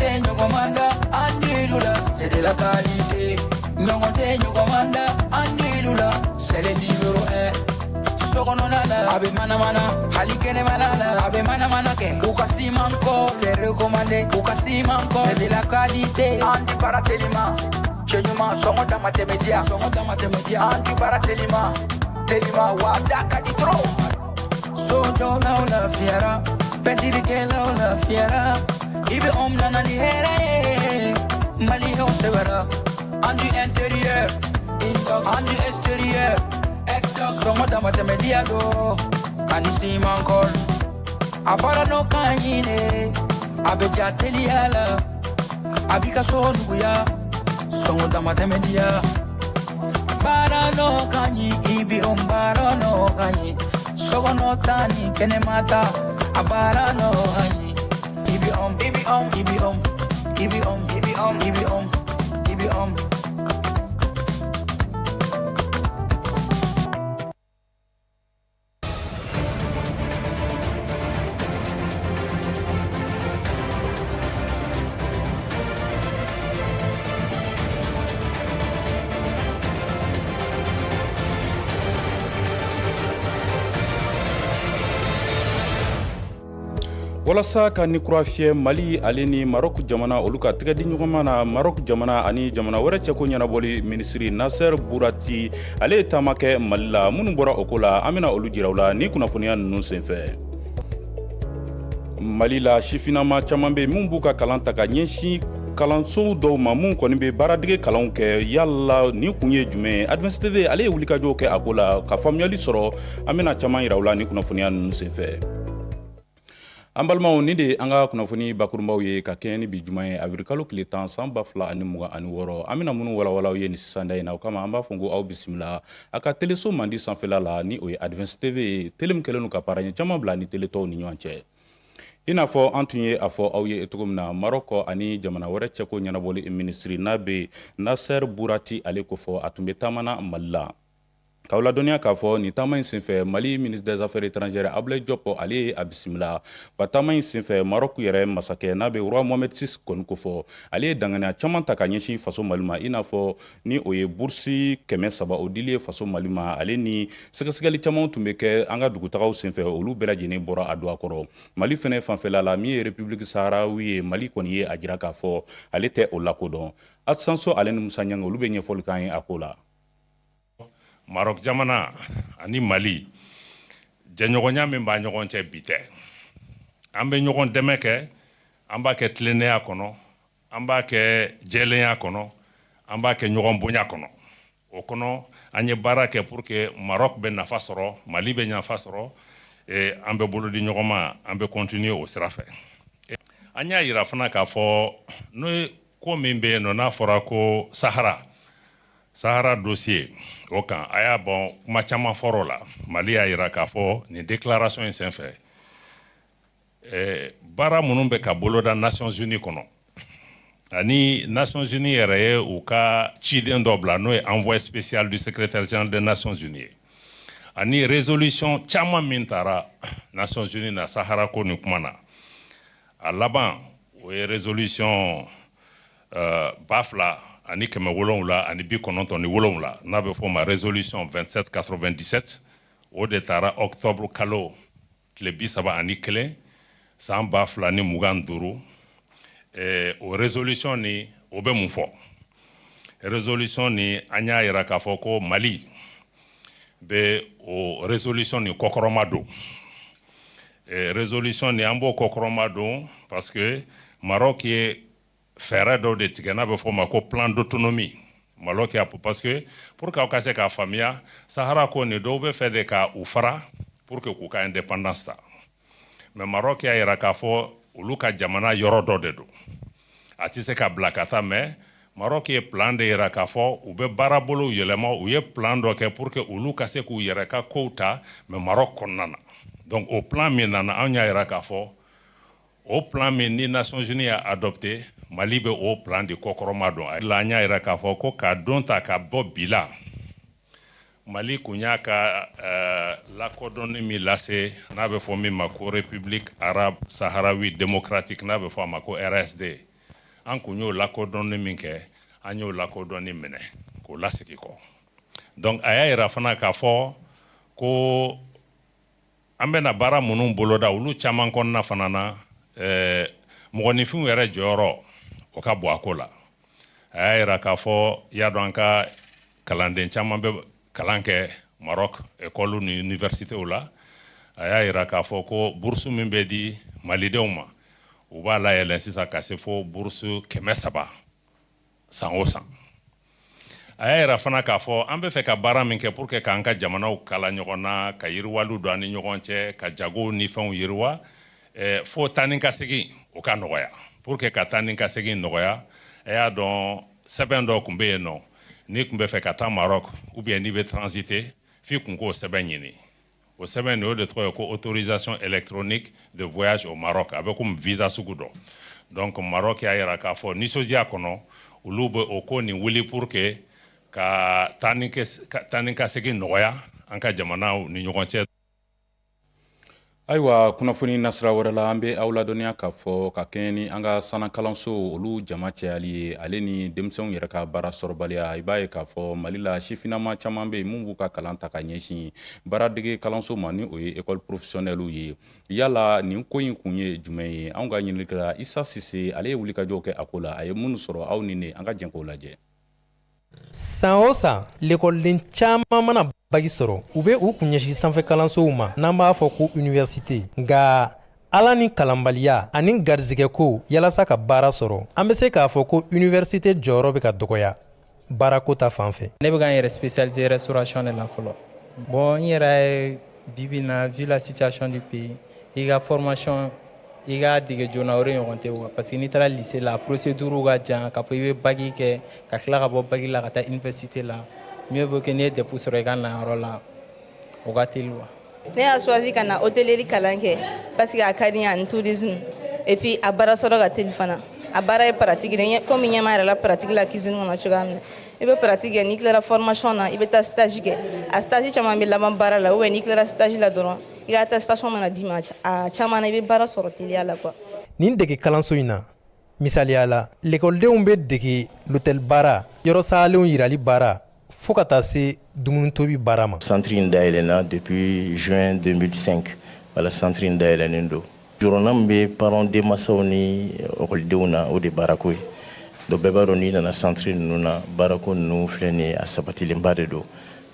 Ɲɔgɔn tɛ ɲɔgɔn manda andilu la, c'est de la qualité. Ɲɔgɔn tɛ ɲɔgɔn manda andilu la, c'est le numéro 1. Sokɔnɔna la a bɛ manamana, hali kɛnɛmana la a bɛ manamana kɛ. U ka siman kɔ, c'est recommandé. U ka siman kɔ, c'est de la qualité. An di baara telima, cɛ ɲuman, sɔngɔ dama tɛmɛ diya, sɔngɔ dama tɛmɛ diya. An di baara telima telima, wa da ka di trop. Sojɔlaw lafiyara, pɛntirikɛlaw lafiyara, i bɛ anw nana ni hɛrɛ ye, maliyɛnw sɛbɛra. An du intérieur, an du extérieur, sɔngɔ dama tɛmɛ diya do ani siman kɔl. A baara n'o ka ɲi, a bɛ ja teliya la, a b'i ka so nuguya, sɔngɔ dama tɛmɛ diya. Baara n'o ka ɲi, i bi o baara n'o ka ɲi, sokɔnɔ ta ni kɛnɛma ta, a baara n'o ka ɲi. I bi om, i bi om, i bi om, i bi om, i bi om, i bi om, i bi om. Walasa ka ni kura fiyɛ Mali ale ni Maroc jamana, olu ka tɛgɛ di ɲɔgɔnma na, Maroc jamana ani jamana wɛrɛ cɛko ɲɛnabɔli minisiri Nasser Bourati, ale ye taama kɛ Mali la. Minnu bɔra o ko la, an bɛna olu jira u la ni kunnafoniya ninnu senfɛ. Mali la, sifinnama caman bɛ minnu b'u ka kalan ta ka ɲɛsin kalansow dɔw ma, minnu kɔni bɛ baaradege kalanw kɛ. Yala nin kun ye jumɛn ye? Advance TV, ale ye wulikajɔw kɛ a ko la ka faamuyali sɔrɔ. An bɛna caman yira u la ni kunnafoniya ninnu senfɛ. An balimaw, nin de ye an ka kunnafoni bakurunbaw ye ka kɛɲɛ ni bi juma ye, avril kalo tile 10, san 2026. An bɛna minnu walawala aw ye nin sisanda in na, o kama an b'a fɔ ko aw bisimila a ka teleso mandi sanfɛla la, ni o ye Advance TV ye, tele min kɛlen don ka paraɲɛ caman bila ni tele tɔw ni ɲɔgɔn cɛ. I n'a fɔ an tun ye a fɔ aw ye cogo min na, Maroc ani jamana wɛrɛ cɛko ɲɛnabɔli minisiri n'a bɛ Nasser Bourati, ale ko fɔ a tun bɛ taama na Mali la. K'aw ladɔnniya k'a fɔ nin taama in senfɛ, Mali ministre des Affaires étrangères Abdoulaye Diop, ale ye a bisimila. Wa taama in senfɛ, Maroc yɛrɛ masakɛ n'a bɛ roi Mohamed VI kɔni ko fɔ, ale ye danganiya caman ta ka ɲɛsin faso Mali ma, i n'a fɔ ni o ye bourse 300, o dili ye faso Mali ma. Ale ni sɛgɛsɛgɛli caman tun bɛ kɛ an ka dugutagaw senfɛ, olu bɛɛ lajɛlen bɔra a don a kɔrɔ. Mali fɛnɛ fanfɛla la, min ye République saharawi ye, Mali kɔni ye a jira k'a fɔ ale tɛ o lakodɔn. Asanso ale ni Musa Ɲange, olu bɛ ɲɛfɔli k'an ye a ko la. Maroc jamana ani Mali, jɛɲɔgɔnya min b'a ɲɔgɔn cɛ bi tɛ. An bɛ ɲɔgɔn dɛmɛ kɛ, an b'a kɛ tilennenya kɔnɔ, an b'a kɛ jɛlenya kɔnɔ, an b'a kɛ ɲɔgɔn bonya kɔnɔ. O kɔnɔ, an ye baara kɛ pour que Maroc bɛ nafa sɔrɔ, Mali bɛ nafa sɔrɔ. An bɛ bolo di ɲɔgɔn ma, an bɛ continuer o sira fɛ. An y'a yira fana k'a fɔ n'o ye ko min bɛ yen nɔ, n'a fɔra ko Sahara dossier, o kan a y'a bɔn kuma caman fɔr'o la. Mali y'a yira k'a fɔ nin déclaration in senfɛ, baara minnu bɛ ka boloda Nations Unies kɔnɔ, ani Nations Unies yɛrɛ ye u ka ciden dɔ bila, n'o ye envoyé spécial du secrétaire général des Nations Unies ye, ani résolution caman min taara Nations Unies na Sahara ko nin kuma na, a laban o ye résolution 2797, n'a bɛ fɔ o ma résolution 2797. O de taara octobre kalo tile 31, san 2025. O résolution ni, o bɛ mun fɔ? Résolution ni, an y'a yira k'a fɔ ko Mali bɛ o résolution ni kɔkɔrɔma don. Résolution ni, an b'o kɔkɔrɔma don parce que Maroc ye fɛɛrɛ dɔw de tigɛ, n'a bɛ fɔ o ma ko plan d'autonomie. Maroc y'a, parce que pour que aw ka se k'a faamuya, Sahara ko nin, dɔw bɛ fɛ de ka u fara pour que k'u ka indépendance ta, mais Maroc y'a yira k'a fɔ olu ka jamana yɔrɔ dɔ de don, a tɛ se ka bila ka taa. Mais Maroc ye plan de yira k'a fɔ u bɛ baarabolow yɛlɛma, u ye plan dɔ kɛ pour que olu ka se k'u yɛrɛ ka kow ta, mais Maroc kɔnɔna na. Donc o plan min nana, anw y'a yira k'a fɔ o plan min ni Nations Unies y'a adopté, Mali bɛ o plan de kɔkɔrɔma don. La an y'a yira k'a fɔ ko k'a don ta ka bɔ bi la, Mali kun y'a ka lakodɔnni min lase, n'a bɛ fɔ min ma ko République arabe saharawi démocratique, n'a bɛ fɔ a ma ko RSD. An kun y'o lakodɔnni min kɛ, an y'o lakodɔnni minɛ k'o lasegin kɔ. Donc a y'a yira fana k'a fɔ ko an bɛna baara minnu boloda, olu caman kɔnɔna fana na, mɔgɔninfinw yɛrɛ jɔyɔrɔ, o ka bon a ko la. A y'a yira k'a fɔ, y'a dɔn, an ka kalanden caman bɛ kalan kɛ Maroc école ni universitéw la. A y'a yira k'a fɔ ko bourse min bɛ di malidenw ma, u b'a layɛlɛn sisan ka se fo bourse 300 san o san. A y'a yira fana k'a fɔ an bɛ fɛ ka baara min kɛ pour que k'an ka jamanaw kala ɲɔgɔn na, ka yiriwaliw don an ni ɲɔgɔn cɛ, ka jagow ni fɛnw yiriwa, fo taa ni ka segin o ka nɔgɔya. Pour que ka taa ni ka segin nɔgɔya, a y'a dɔn, sɛbɛn dɔ tun bɛ yen nɔ, n'i tun bɛ fɛ ka taa Maroc ou bien n'i bɛ transiter, f'i kun k'o sɛbɛn ɲini. O sɛbɛn nin, o de tɔgɔ ye ko autorisation électronique de voyage au Maroc. A bɛ komi visa sugu dɔ. Donc Maroc y'a yira k'a fɔ nisɔndiya kɔnɔ, olu bɛ o ko nin wuli pour que ka taa ni ka segin nɔgɔya an ka jamanaw ni ɲɔgɔn cɛ. Ayiwa, kunnafoni nasira wɛrɛ la, an bɛ aw ladɔnniya k'a fɔ ka kɛɲɛ ni an ka sanna kalanso olu jama cayali ye, ale ni denmisɛnw yɛrɛ ka baara sɔrɔbaliya, i b'a ye k'a fɔ Mali la, sifinnama caman bɛ yen mun b'u ka kalan ta ka ɲɛsin baaradege kalanso ma, ni o ye école professionnelle ye. Yala nin ko in kun ye jumɛn ye? Anw ka ɲininikɛla Isa Sise, ale ye wulikajɔw kɛ a ko la. A ye minnu sɔrɔ, aw ni ne, an ka jɛn k'o lajɛ. San o san, lekɔliden caman mana baki sɔrɔ, u bɛ u kun ɲɛsin sanfɛ kalansow ma, n'an b'a fɔ ko université. Nka ala ni kalanbaliya ani garizigɛko yalasa ka baara sɔrɔ, an bɛ se k'a fɔ ko université jɔyɔrɔ bɛ ka dɔgɔya baarako ta fan fɛ. Ne bɛ ka n yɛrɛ spécialiser restauration de la fɔlɔ. Bon, n yɛrɛ ye bi bi in na, vu la situation du pays, i ka formation, i k'a dege joona, o de ɲɔgɔn tɛ quoi, parce que n'i taara lycée la, procédure ka jan k'a fɔ i bɛ bac kɛ, ka tila ka bɔ bac la ka taa université la. Mieux vaut que n'i ye DEF sɔrɔ, i ka na yɔrɔ la, o ka teli quoi. Ne y'a choisi ka na hôtellerie kalan kɛ parce que a ka di n ye, ani tourisme, et puis a baara sɔrɔ ka teli fana. A baara ye pratique de ye, komi ɲɛ b'a yɛrɛ la pratique la cuisine kɔnɔ cogoya min na. I bɛ pratique kɛ, n'i tilara formation na, i bɛ taa stage kɛ. A stage caman bɛ laban baara la, ou bien n'i tilara stage la dɔrɔn, i ka attestation mana d'i ma, a caman na, i bɛ baara sɔrɔ teliya la quoi. Nin dege kalanso in na, misaliya la, lekɔlidenw bɛ dege l'hôtel baara, yɔrɔ salenw yirali baara, fo ka taa se dumuni tobi baara ma. Centre in dayɛlɛnna depuis juin 2005. Wala centre in dayɛlɛnnen don, jɔrɔna min bɛ parents, denmansaw ni ekɔlidenw na, o de baarako ye. Donc bɛɛ b'a dɔn, n'i nana centre ninnu na, baarako ninnu filɛ nin ye, a sabatilenba de don,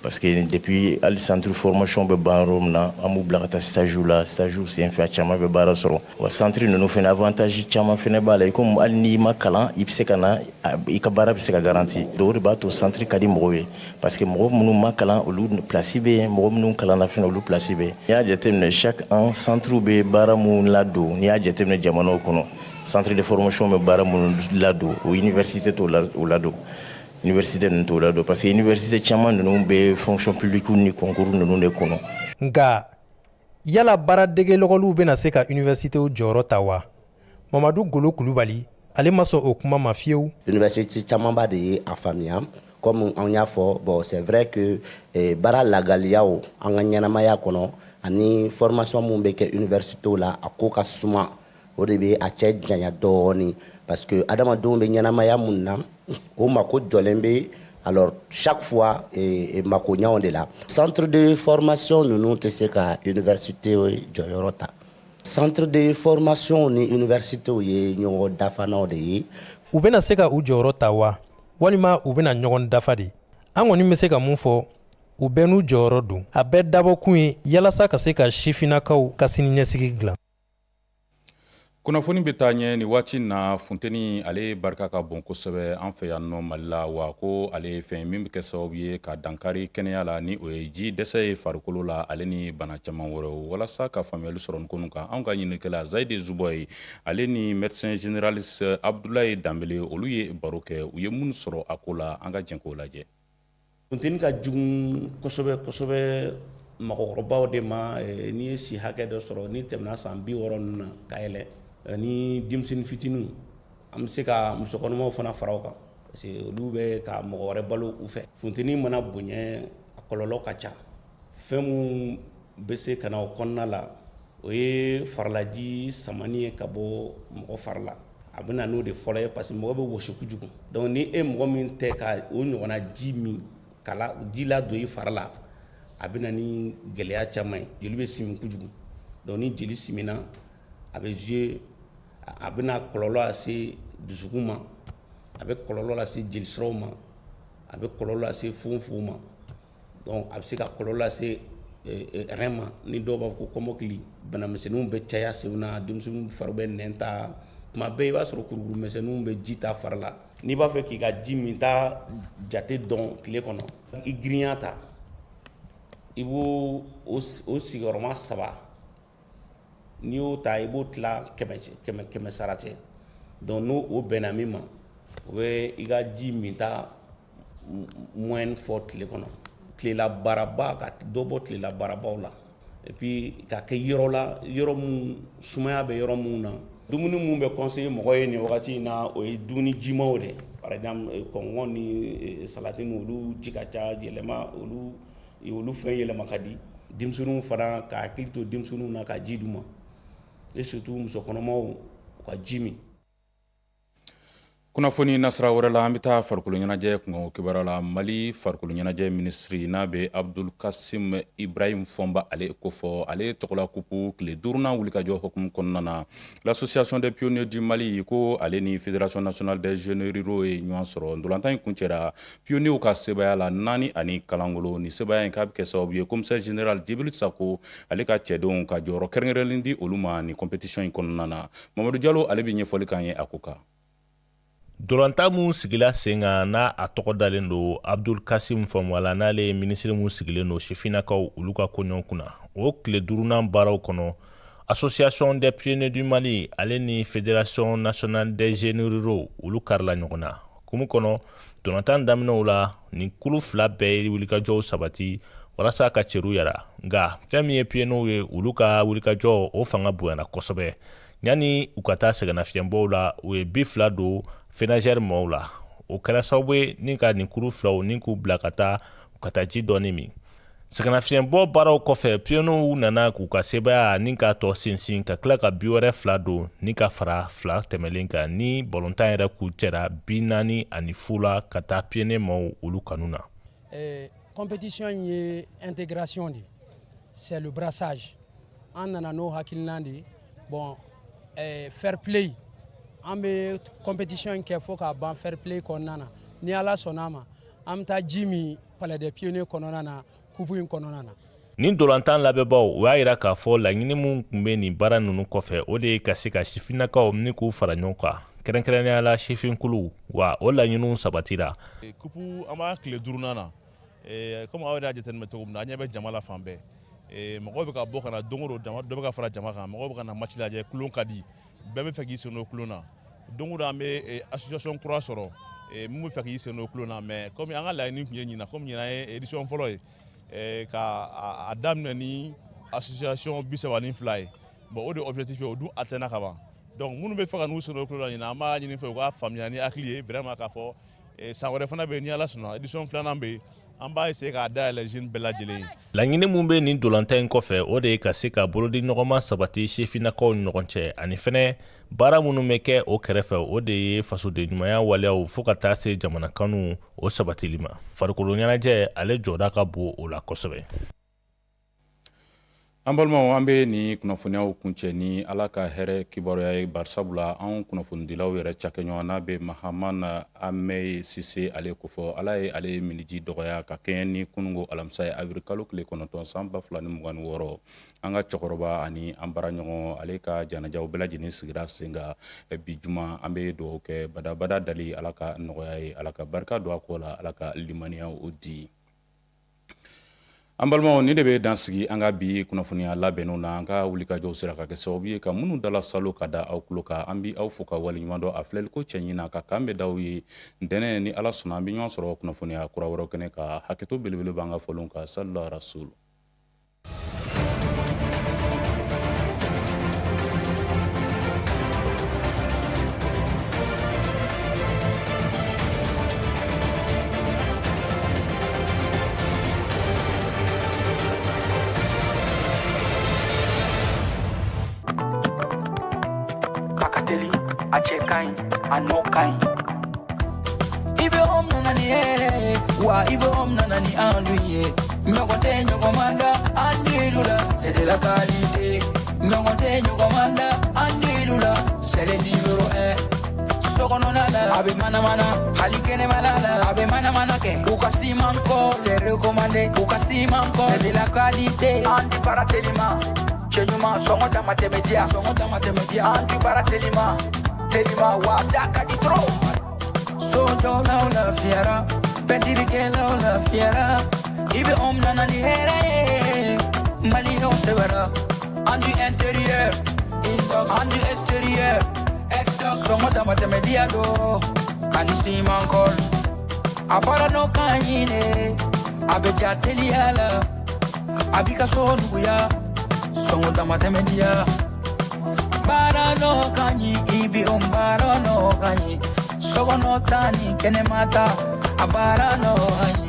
parce que depuis hali centre formation bɛ ban yɔrɔ min na, an b'u bila ka taa stage la. Stage sen fɛ, a caman bɛ baara sɔrɔ. Wa centre ninnu fana, avantage caman fana b'a la, i komi hali n'i ma kalan, i bɛ se ka na, i ka baara bɛ se ka garanti. Donc o de b'a to centre ka di mɔgɔw ye, parce que mɔgɔ minnu ma kalan, olu place bɛ yen, mɔgɔ minnu kalanna fana, olu place bɛ yen. N'i y'a jateminɛ, chaque an centre bɛ baara mun ladon, n'i y'a jateminɛ jamanaw kɔnɔ, centre de formation bɛ baara minnu ladon, o université t'o ladon, université ninnu t'o ladon, parce que université caman ninnu bɛ fonction publique ni concours ninnu de kɔnɔ. Nka yala baaradege lɔgɔliw bɛna se ka universitéw jɔyɔrɔ ta wa? Mamadu Golo Kulubali, ale ma sɔn o kuma ma fiyewu. Université camanba de ye a faamuya. Comme an y'a fɔ, bon, c'est vrai que baara lagaliyaw an ka ɲɛnamaya kɔnɔ ani formation mun bɛ kɛ universitéw la, a ko ka suma, o de bɛ a cɛ janya dɔɔni, parce que adamadenw bɛ ɲɛnamaya mun na, o mako jɔlen bɛ. Alors chaque fois makoɲaw de la, centre de formation ninnu tɛ se ka université jɔyɔrɔ ta. Centre de formation ni université ye ɲɔgɔn dafanaw de ye. U bɛna se ka u jɔyɔrɔ ta wa, walima u bɛna ɲɔgɔn dafa de? An kɔni bɛ se ka mun fɔ? U bɛɛ n'u jɔyɔrɔ don. A bɛɛ dabɔkun ye yalasa ka se ka sifinnakaw ka siniɲɛsigi dilan. Kunnafoni bɛ taa ɲɛ. Nin waati na, funteni ale barika ka bon kosɛbɛ an fɛ yan nɔ Mali la. Wa ko ale ye fɛn min bɛ kɛ sababu ye ka dankari kɛnɛya la, ni o ye ji dɛsɛ ye farikolo la, ale ni bana caman wɛrɛw. Walasa ka faamuyali sɔrɔ nin ko kan, anw ka ɲininikɛla Zayidi Zubɔ ye, ale ni médecin généraliste Abudulayi Danbele, olu ye baro kɛ. U ye minnu sɔrɔ a ko la, an ka jɛn k'o lajɛ. Funteni ka jugu kosɛbɛ kosɛbɛ mɔgɔkɔrɔbaw de ma. N'i ye si hakɛ dɔ sɔrɔ, n'i tɛmɛna san 60 ninnu na ka yɛlɛ, ni denmisɛnnin fitininw, an bɛ se ka musokɔnɔmaw fana fara o kan, parce que olu bɛ ka mɔgɔ wɛrɛ balo u fɛ. Funteni mana bonya, a kɔlɔlɔ ka ca. Fɛn mun bɛ se ka na o kɔnɔna la, o ye farilaji samani ye ka bɔ mɔgɔ fari la. A bɛ na n'o de fɔlɔ ye, parce que mɔgɔ bɛ wɔsi kojugu. Donc ni e mɔgɔ min tɛ ka o ɲɔgɔnna ji min, ka ji ladon i fari la, a bɛ na ni gɛlɛya caman ye. Joli bɛ simi kojugu. Donc ni joli simina, a bɛ jouer, a bɛna kɔlɔlɔ lase dusukun ma, a bɛ kɔlɔlɔ lase jelisiraw ma, a bɛ kɔlɔlɔ lase fogofogo ma. Donc a bɛ se ka kɔlɔlɔ lase rein ma, ni dɔw b'a fɔ ko kɔmɔkili. Banamisɛnninw bɛ caya senw na, denmisɛnninw fari bɛ nɛn ta tuma bɛɛ, i b'a sɔrɔ kurukuru misɛnninw bɛ ji ta fari la. N'i b'a fɛ k'i ka ji min ta jate dɔn tile kɔnɔ, i girinya ta, i b'o o sigiyɔrɔma saba, n'i y'o ta, i b'o tila 100 100 sara cɛ. Donc n'o o bɛnna min ma, o bɛ i ka ji min ta moyenne fɔ tile kɔnɔ. Tilela baaraba, ka dɔ bɔ tilela baarabaw la, et puis ka kɛ yɔrɔ la, yɔrɔ mun sumaya bɛ yɔrɔ mun na. Dumuni mun bɛ conseiller mɔgɔ ye nin wagati in na, o ye dumuni jimaw de. Par exemple, kɔngɔ ni salati ni olu ji ka ca, yɛlɛma olu olu fɛn yɛlɛma ka di. Denmisɛnninw fana, ka hakili to denmisɛnninw na ka ji d'u ma, et surtout muso kɔnɔmaw, u ka ji min. Kunnafoni nasira wɛrɛ la, an bɛ taa farikolo ɲɛnajɛ kunkanko kibaruya la. Mali farikolo ɲɛnajɛ minisiri n'a bɛ Abdul Kasim Ibrahim Fɔnba, ale kofɔ ale tɔgɔla kupu tile duurunan wulikajɔ hukumu kɔnɔna na, l'Association des pionniers du Mali ko ale ni Fédération nationale des jeunes ruraux ye ɲɔgɔn sɔrɔ. Ntolantan in kuncɛra pionniers ka sebaaya la 4-0. Ni sebaaya in k'a bɛ kɛ sababu ye, commissaire général Jibril Sako ale ka cɛdenw ka jɔyɔrɔ kɛrɛnkɛrɛnlen di olu ma nin compétition in kɔnɔna na. Mamadu Jalo, ale bɛ ɲɛfɔli k'an ye a ko kan. Ntolantan mun sigila sen kan, n'a a tɔgɔ dalen don Abdul Kasim Fɔnba la, n'ale ye minisiri mun sigilen don sifinnakaw olu ka koɲɔgɔn kunna, o tile duurunan baaraw kɔnɔ, Association des pionniers du Mali ale ni Fédération nationale des jeunes ruraux olu karila ɲɔgɔn na kumu kɔnɔ. Ntolantan daminɛw la, nin kulu fila bɛɛ ye wulikajɔw sabati walasa ka cɛru yara. Nka fɛn min ye pionniers ye, olu ka wulikajɔ o fanga bonyana kosɛbɛ. Yanni u ka taa sɛgɛnnafiɲɛbɔw la, u ye bi 2 don FENAJER mɔɔw la. O kɛra sababu ye ni ka nin kuru filaw ni k'u bila ka taa, u ka taa ji dɔɔni min. Sɛgɛnnafiɲɛbɔ baaraw kɔfɛ, pionniers nana k'u ka sebaaya ni k'a tɔ sinsin, ka tila ka bi wɛrɛ 2 don ni ka fara 2 tɛmɛlen kan, ni balontan yɛrɛ k'u cɛra 40-0 la ka taa pionniers maaw olu kanu na. Compétition in ye intégration de, c'est le brassage. An nana n'o hakilina de ye. Bon, fair play, an bɛ compétition in kɛ fo k'a ban fair play kɔnɔna na. Ni Ala sɔnna a ma, an bɛ taa ji min Palais des Pionniers kɔnɔna na, coupe in kɔnɔna na. Nin ntolantan labɛnbaw, u y'a yira k'a fɔ laɲini min tun bɛ nin baara ninnu kɔfɛ, o de ye ka se ka sifinnakaw ni k'u fara ɲɔgɔn kan, kɛrɛnkɛrɛnnenya la sifinkulu. Wa o laɲiniw sabatira. Coupe, an b'a tile duurunan na. Komi aw yɛrɛ y'a jateminɛ cogo min na, an ɲɛ bɛ jama la fan bɛɛ. Mɔgɔw bɛ ka bɔ ka na don o don, jama dɔ bɛ ka fara jama kan, mɔgɔw bɛ ka na match lajɛ. Kulon ka di, bɛɛ bɛ fɛ k'i sen don kulon na. Don o don, an bɛ association kura sɔrɔ mun bɛ fɛ k'i sen don kulon na. Mais komi an ka laɲini tun ye ɲinan, komi ɲinan ye édition fɔlɔ ye, ka a daminɛ ni association 32 ye, bon, o de objectif ye, o dun atteint ka ban. Donc minnu bɛ fɛ ka n'u sen don kulon na ɲinan, an b'a ɲini fɛ u k'a faamuya ni hakili ye vraiment, k'a fɔ san wɛrɛ fana bɛ yen, ni Ala sɔnna, édition filanan bɛ yen, an b'a essayer k'a dayɛlɛ jeune bɛɛ lajɛlen ye. Laɲini mun bɛ nin ntolantan in kɔfɛ, o de ye ka se ka bolodi ɲɔgɔnma sabati sifinnakaw ni ɲɔgɔn cɛ, ani fɛnɛ baara minnu bɛ kɛ o kɛrɛfɛ, o de ye fasoden ɲumanya waleyaw fo ka taa se jamana kanu o sabatili ma. Farikolo ɲɛnajɛ, ale jɔda ka bon o la kosɛbɛ. An balimaw, an bɛ nin kunnafoniyaw kuncɛ ni Ala ka hɛrɛ kibaruya ye, barisabula anw kunnafonidilaw yɛrɛ cakɛɲɔgɔn n'a bɛ Mahamana Ameye Sise, ale kofɔ Ala ye ale miniji dɔgɔya ka kɛɲɛ ni kununko alamisa ye, avril kalo tile 9 san 2026. An ka cɛkɔrɔba ani an baaraɲɔgɔn, ale ka janajaw bɛɛ lajɛlen sigira sen kan bi juma. An bɛ dugawu kɛ badabada dali Ala ka nɔgɔya ye, Ala ka barika don a ko la, Ala ka limaniya o di. An balimaw, nin de bɛ dan sigi an ka bi kunnafoniya labɛnninw na. An ka wulikajɔw sera ka kɛ sababu ye ka minnu dala salo ka da aw tulo kan. An bɛ aw fo ka waleɲuman dɔn a filɛliko cɛɲi na. Ka kan bɛ d'aw ye ntɛnɛn, ni Ala sɔnna, an bɛ ɲɔgɔn sɔrɔ kunnafoniya kura wɛrɛw kɛnɛ kan. Hakɛto belebele b'an ka fɔlenw kan. Salila rasul. A cɛ ka ka ɲi, a nɔ ka ɲi. IBM nana ni hɛrɛ ye, wa IBM nana ni enduit ye. Ɲɔgɔn tɛ ɲɔgɔn man da enduit la, c'est de la qualité. Ɲɔgɔn tɛ ɲɔgɔn man da enduit la, c'est le numéro 1. Sokɔnɔna la, a bɛ manamana, hali kɛnɛmana la, a bɛ manamana kɛ. U ka ciment ko, c'est recommandé. U ka ciment ko, c'est de la qualité. Enduit baara telima, cɛ ɲuman, sɔngɔ dama tɛmɛ diya, sɔngɔ dama tɛmɛ diya. Enduit baara telima, telima wa da ka di trop. Sojɔlaw lafiyara, pɛntirikɛlaw lafiyara. IBM nana ni hɛrɛ ye, maliyɛnw sɛbɛra. Enduit intérieur, enduit extérieur, sɔngɔ dama tɛmɛ diya do, ani ciment colle. A baara nɔ ka ɲi ne, a bɛ ja teliya la, a b'i ka so nuguya, sɔngɔ dama tɛmɛ diya. Baara nɔ ka ɲi, IBM baara nɔ ka ɲi. Sokɔnɔ ta ni kɛnɛma ta, a baara nɔ ka ɲi.